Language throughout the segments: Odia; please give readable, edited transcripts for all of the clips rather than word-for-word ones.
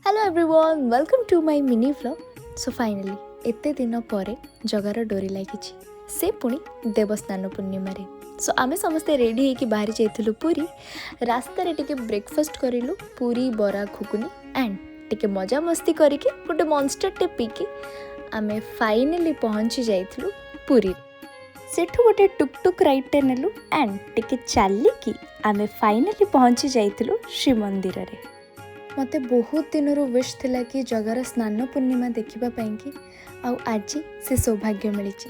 Hello everyone, welcome to my mini vlog. So finally ଏତେ ଦିନ ପରେ ଜଗାର ଡୋରି ଲାଗିଛି, ସେ ପୁଣି ଦେବସ୍ନାନ ପୂର୍ଣ୍ଣିମାରେ। ସୋ ଆମେ ସମସ୍ତେ ରେଡ଼ି ହେଇକି ବାହାରି ଯାଇଥିଲୁ ପୁରୀ। ରାସ୍ତାରେ ଟିକେ ବ୍ରେକଫାଷ୍ଟ କରିଲୁ, ପୁରୀ, ବରା, ଘୁଗୁନି, ଆଣ୍ଡ ଟିକେ ମଜାମସ୍ତି କରିକି ଗୋଟେ ମନଷ୍ଟରଟେ ପିଇକି ଆମେ ଫାଇନାଲି ପହଞ୍ଚି ଯାଇଥିଲୁ ପୁରୀରେ। ସେଠୁ ଗୋଟେ ଟୁକ୍ ଟୁକ୍ ରାଇଡ଼୍ଟେ ନେଲୁ ଆଣ୍ଡ ଟିକେ ଚାଲିକି ଆମେ ଫାଇନାଲି ପହଞ୍ଚି ଯାଇଥିଲୁ ଶ୍ରୀମନ୍ଦିରରେ। ମୋତେ ବହୁତ ଦିନରୁ ୱିଶ୍ ଥିଲା କି ଜଗାର ସ୍ନାନ ପୂର୍ଣ୍ଣିମା ଦେଖିବା ପାଇଁକି, ଆଉ ଆଜି ସେ ସୌଭାଗ୍ୟ ମିଳିଛି।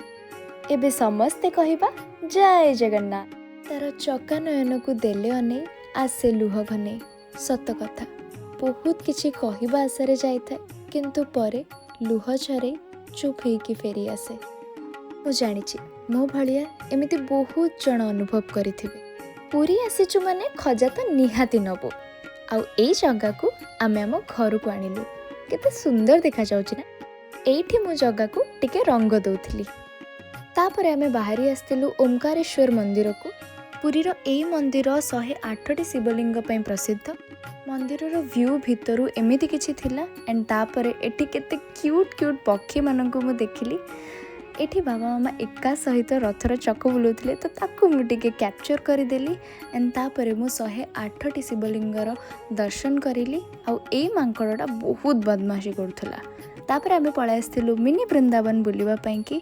ଏବେ ସମସ୍ତେ କହିବା ଜୟ ଜଗନ୍ନାଥ। ତାର ଚକା ନୟନକୁ ଦେଲେ ଅନେଇ, ଆସେ ଲୁହ ଘନେଇ। ସତ କଥା, ବହୁତ କିଛି କହିବା ଆଶାରେ ଯାଇଥାଏ, କିନ୍ତୁ ପରେ ଲୁହ ଝରେଇ ଚୁପ୍ ହେଇକି ଫେରି ଆସେ। ମୁଁ ଜାଣିଛି, ମୋ ଭଳିଆ ଏମିତି ବହୁତ ଜଣ ଅନୁଭବ କରିଥିବେ। ପୁରୀ ଆସିଛୁ ମାନେ ଖଜା ତ ନିହାତି ନେବୁ। ଆଉ ଏଇ ଜାଗାକୁ ଆମେ ଆମ ଘରକୁ ଆଣିଲୁ। କେତେ ସୁନ୍ଦର ଦେଖାଯାଉଛି ନା? ଏଇଠି ମୁଁ ଜଗାକୁ ଟିକେ ରଙ୍ଗ ଦେଉଥିଲି। ତାପରେ ଆମେ ବାହାରି ଆସିଥିଲୁ ଓମ୍କାରେଶ୍ୱର ମନ୍ଦିରକୁ। ପୁରୀର ଏଇ ମନ୍ଦିର 108ଟି ଶିବଲିଙ୍ଗ ପାଇଁ ପ୍ରସିଦ୍ଧ। ମନ୍ଦିରର ଭ୍ୟୁ ଭିତରୁ ଏମିତି କିଛି ଥିଲା। ଆଣ୍ଡ ତାପରେ ଏଠି କେତେ କ୍ୟୁଟ୍ କ୍ୟୁଟ୍ ପକ୍ଷୀମାନଙ୍କୁ ମୁଁ ଦେଖିଲି। ଏଠି ବାବା ମାମା ଏକା ସହିତ ରଥର ଚକ ବୁଲାଉଥିଲେ, ତ ତାକୁ ମୁଁ ଟିକେ କ୍ୟାପଚର୍ କରିଦେଲି। ଆଣ୍ଡ ତାପରେ ମୁଁ 108ଟି ଶିବଲିଙ୍ଗର ଦର୍ଶନ କରିଲି। ଆଉ ଏଇ ମାଙ୍କଡ଼ଟା ବହୁତ ବଦମାସି କରୁଥିଲା। ତାପରେ ଆମେ ପଳାଇ ଆସିଥିଲୁ ମିନି ବୃନ୍ଦାବନ ବୁଲିବା ପାଇଁକି।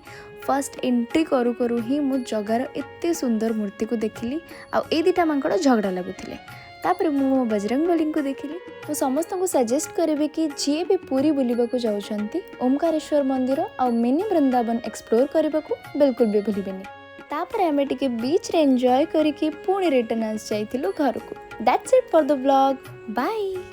ଫାର୍ଷ୍ଟ ଏଣ୍ଟ୍ରି କରୁ କରୁ ହିଁ ମୁଁ ଜଗାର ଏତେ ସୁନ୍ଦର ମୂର୍ତ୍ତିକୁ ଦେଖିଲି। ଆଉ ଏଇ ଦୁଇଟା ମାଙ୍କଡ଼ ଝଗଡ଼ା ଲାଗୁଥିଲେ। ତାପରେ ମୁଁ ମୋ ବଜରଙ୍ଗବଲୀଙ୍କୁ ଦେଖିଲି। ମୁଁ ସମସ୍ତଙ୍କୁ ସଜେଷ୍ଟ କରିବି କି ଯିଏ ବି ପୁରୀ ବୁଲିବାକୁ ଯାଉଛନ୍ତି, ଓମ୍କାରେଶ୍ୱର ମନ୍ଦିର ଆଉ ମିନି ବୃନ୍ଦାବନ ଏକ୍ସପ୍ଲୋର କରିବାକୁ ବିଲକୁଲ ବି ଭୁଲିବେନି। ତାପରେ ଆମେ ଟିକେ ବିଚ୍ରେ ଏନ୍ଜୟ କରିକି ପୁଣି ରିଟର୍ନ ଆସି ଯାଇଥିଲୁ ଘରକୁ। That's it for the vlog. Bye.